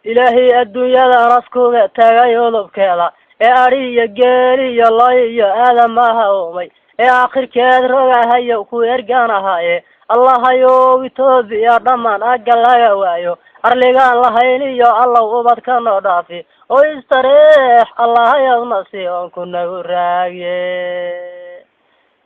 Ilaahay adduunyada naskuga tagay udubkeeda ee adhi iyo geeli iyo loy iyo aadamaha uumay ee aakhirkeed rogahayow ku ergaanahaaye. Allahayow, Etoobiya dhammaan agga laga waayo, arligaan lahayn iyo Allow ubadka noo dhaafi oo istareex. Allahayow, nasi oon ku nagu raagye.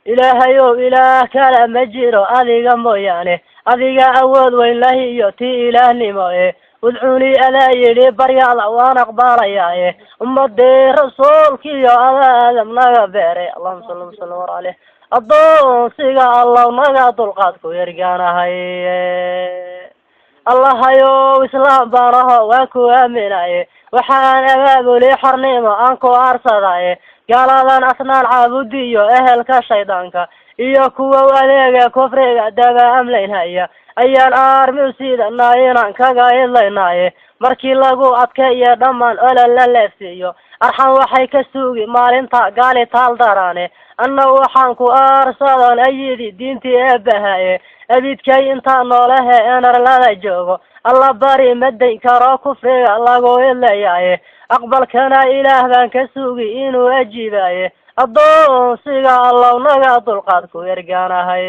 Ilaahayow, Ilaah kale ma jiro adiga mooyaane, adiga awood weyn lahi iyo tii Ilaahnimo e. Udcunii adaa yidhi, baryada waan aqbalayaaye. Ummadii rasuulkiiyo adaa Aadam naga beeray, allahuma salli wasalam war caleyh. Addoonsiga Allow naga dulqaad ku ergaanahay. Allahayow, islaam baan aho, waan ku aaminaye. Waxaan abaabuli xornimo aan ku aarsadaye. Gaaladan asnaan caabudiyo ehelka shaydaanka iyo kuwa u adeega kufriga daba amlaynhaya ayaan aarmi usiidanaa inaan kaga idlaynaaye. Markii lagu adkeeyo dhammaan olol la leefsiiyo, arxan waxay ka sugi maalinta gaali taal daraane. Anna waxaan ku aarsadoon ayidi diintii eebbahaye. Abidkay intaa noolahe enarlada joogo, Alla bari ma dayn karo kufriga lagu idlayaaye. Aqbalkana Ilaah baan ka sugi inuu ajiibaaye. Addoonsiga Allow naga dulqaad ku ergaanahay.